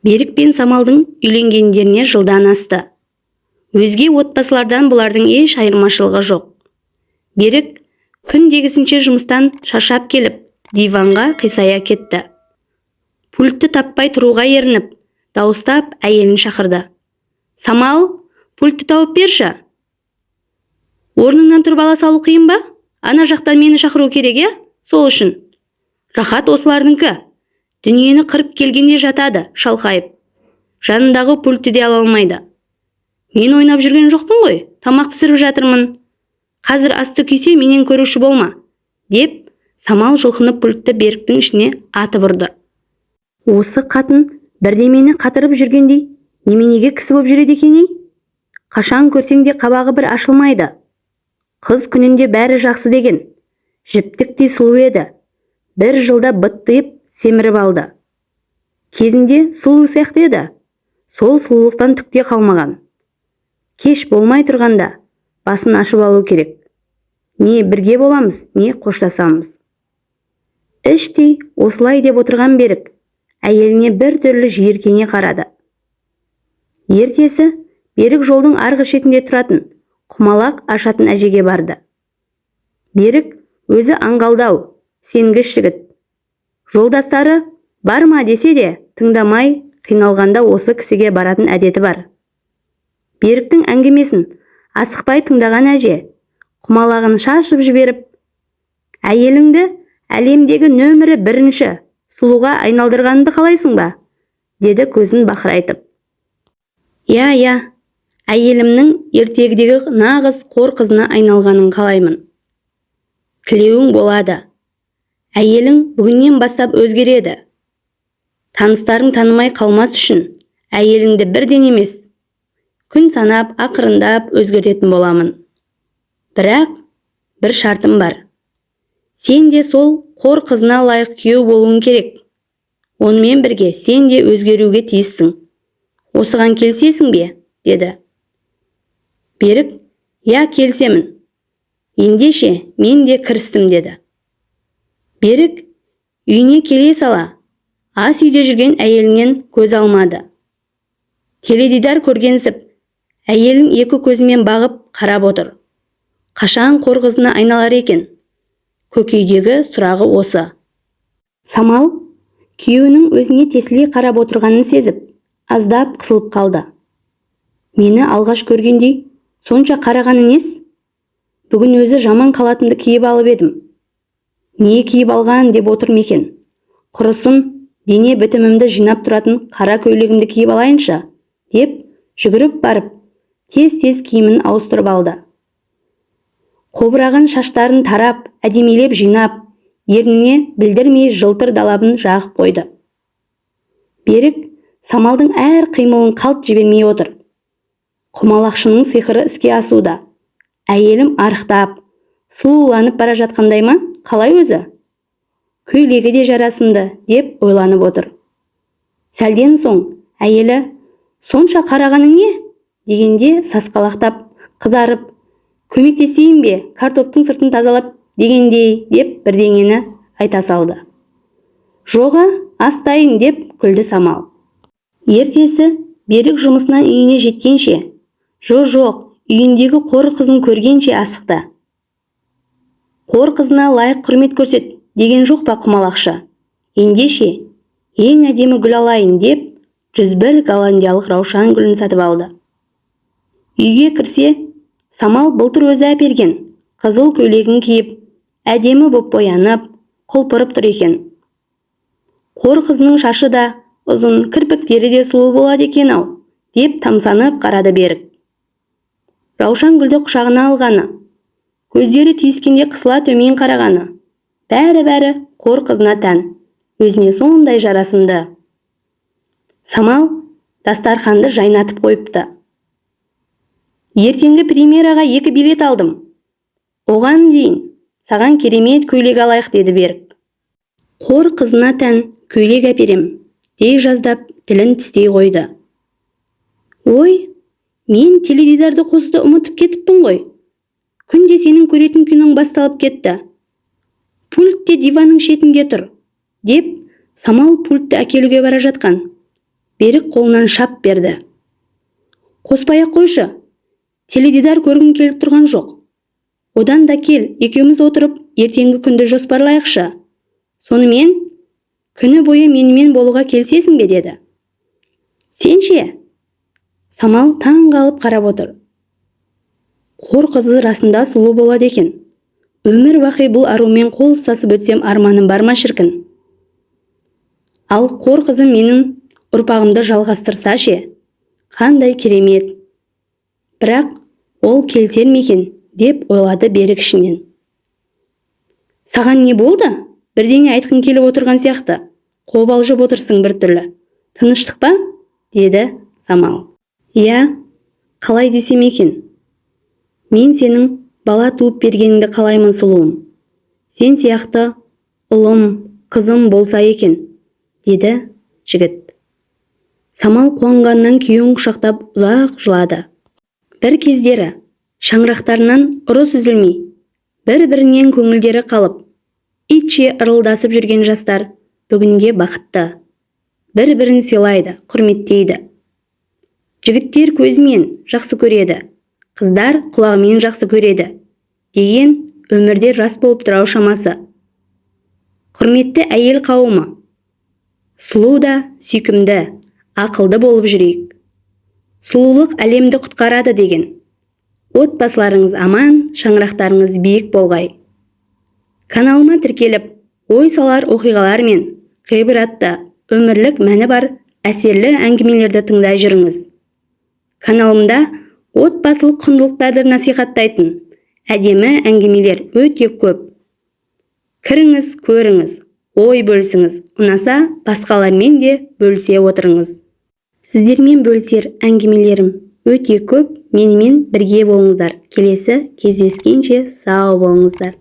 Берік пен Самалдың үйленгендеріне жылдан асты. Өзге отбасылардан бұлардың еш айырмашылығы жоқ. Берік күндегісінше жұмыстан шаршап келіп, диванға қисая кетті. Пультті таппай тұруға ерініп, дауыстап әйелін шақырды. «Самал, пультті тауып берші!» «Орныңнан тұрып ала салу қиын ба? Ана жақтан мені шақыру керек, иә? Сол үшін. Рахат осылардікі. Дүниені қырып келгенде жатады, шалқайып. Жанындағы пультті де ала алмайды. Мен ойнап жүрген жоқпын ғой, тамақ пісіріп жатырмын. Қазір асты күйсе, менен көруші болма», – деп Самал жұлқынып пультті Беріктің ішіне атып ұрды. «Осы қатын бірдемені қатырып жүргендей, неменеге кісі боп жүреді екен, ей? Қашан көрсең де қабағы бір ашылмайды. Қыз күнінде бәрі жақсы деген. Жіптіктей сұлу еді. Бір жылда быттиып семіріп алды. Кезінде сұлу сияқты еді. Сол сұлулықтан түк те қалмаған. Кеш болмай тұрғанда басын ашып алу керек. Не бірге боламыз, не қоштасамыз». Іштей осылай деп отырған Берік әйеліне бір түрлі жиіркене қарады. Ертесі Берік жолдың арғы шетінде тұратын құмалақ ашатын әжеге барды. Берік өзі аңғалдау, сенгіш жігіт. Жолдастары барма десе де тыңдамай, қиналғанда осы кісіге баратын әдеті бар. Беріктің әңгімесін асықпай тыңдаған әже құмалағын шашып жіберіп, «Әйеліңді әлемдегі нөмірі бірінші сұлуға айналдырғанымды қалайсың ба?» – деді көзін бақырайтып. «Иә, иә, әйелімнің ертегідегі нағыз қор қызына айналғанын қалаймын». «Тілеуің болады. Әйелің бүгіннен бастап өзгереді. Таныстарың танымай қалмас үшін әйеліңді бірден емес, күн санап, ақырындап өзгертетін боламын. Бірақ бір шартым бар. Сен де сол қор қызына лайық күйеу болуың керек. Онымен бірге сен де өзгеруге тиіссің. Осыған келісесің бе?» – деді. Берік: «Иә, келісемін. Ендеше мен де кірістім», – деді. Берік үйіне келе сала ас үйде жүрген әйелінен көз алмады. Теледидар көргенсіп, әйелін екі көзімен бағып қарап отыр. Қашан қор қызына айналар екен? Көкейдегі сұрағы осы. Самал күйеуінің өзіне тесіле қарап отырғанын сезіп, аздап қысылып қалды. «Мені алғаш көргендей сонша қарағаны нес? Бүгін өзі жаман халатымды киіп алып едім. Не киіп алған деп отыр ма екен? Құрысын, дене бітімімді жинап тұратын қара көйлегімді киіп алайыншы», – деп жүгіріп барып, тез-тез киімін ауыстырып алды. Қобыраған шаштарын тарап, әдемілеп жинап, ерніне білдірмей жылтыр далабын жағып қойды. Берік Самалдың әр қимылын қалт жібермей отыр. «Құмалақшының сиқыры іске асуда. Әйелім арықтап, сұлуланып бара жатқандай ма, қалай өзі? Көйлегі де жарасымды», – деп ойланып отыр. Сәлден соң әйелі: «Сонша қарағаның не?» – дегенде сасқалақтап, қызарып, «Көмектесейін бе, картоптың сыртын тазалап» дегендей деп бірдеңені айта салды. «Жоға, астайын», – деп күлді Самал. Ертесі Берік жұмысынан үйіне жеткенше, жо-жоқ, үйіндегі қор қызын көргенше асықты. «Қор қызына лайық құрмет көрсет» деген жоқ па құмалақшы? Ендеше ең әдемі гүл алайын деп, 101 голландиялық раушан гүлін сатып алды. Үйге кірсе, Самал былтыр өзі әперген қызыл көйлегін киіп, әдемі боп боянып, құлпырып тұр екен. «Қор қызының шашы да ұзын, кірпіктері де сұлу болады екен-ау», – деп тамсанып қарады Берік. Раушан гүлді құшағына алғаны, көздері түйіскенде қысыла төмен қарағаны, бәрі-бәрі қор қызына тән, өзіне сондай жарасымды. Самал дастарханды жайнатып қойыпты. «Ертеңгі премьераға екі билет алдым. Оған дейін саған керемет көйлек алайық», – деді Берік. «Қор қызына тән көйлек әперем», – дей жаздап тілін тістей қойды. «Ой, мен теледидарды қосуды ұмытып кетіппін ғой. Күнде сенің көретін киноң басталып кетті. Пульт те диванның шетінде тұр», – деп Самал пультті әкелуге бара жатқан. Берік қолынан шап берді. Қоспай-ақ қойшы, теледидар көргім келіп тұрған жоқ. Одан да кел, екеуміз отырып, ертеңгі күнді жоспарлайықшы. Сонымен, күні бойы менімен болуға келісесің бе, деді. Сен ше? Самал таң қалып қарап отыр. Қор қызы расында сұлу болады екен. Өмір бақи бұл арумен қол ұстасып өтсем, арманым бар ма, шіркін. Ал қор қызы менің ұрпағымды жалғастырса ше? Қандай керемет. Бірақ ол келісер ме екен, деп ойлады Берік ішінен. Саған не болды? Бірдеңе айтқың келіп отырған сияқты. Қобалжып отырсың біртүрлі. Тыныштық па? Деді Самал. Иә, қалай десем екен? Мен сенің бала туып бергеніңді қалаймын, сұлуым. Сен сияқты ұлым, қызым болса екен, деді жігіт. Самал қуанғаннан күйеуін құшақтап ұзақ жылады. Бір кездері шаңырақтарынан ұрыс үзілмей, бір-бірінен көңілдері қалып, итше ырылдасып жүрген жастар бүгінде бақытты. Бір-бірін сыйлайды, құрметтейді. Жігіттер көзімен жақсы көреді, қыздар құлағымен жақсы көреді деген өмірде рас болып тұр шамасы. Құрметті әйел қауымы, сұлу да сүйкімді, ақылды болып жүрейік. Сұлулық әлемді құтқарады деген. Отбасыларыңыз аман, шаңырақтарыңыз биік болғай. Каналыма тіркеліп, ой салар оқиғалар мен ғибратты, өмірлік мәні бар әсерлі әңгімелерді тыңдай жүріңіз. Каналымда отбасылық құндылықтарды насихаттайтын әдемі әңгімелер өте көп. Кіріңіз, көріңіз, ой бөлісіңіз, ұнаса, басқалармен де бөлісе отырыңыз. Сіздермен бөлісер әңгімелерім өте көп, менімен бірге болыңыздар. Келесі кездескенше сау болыңыздар.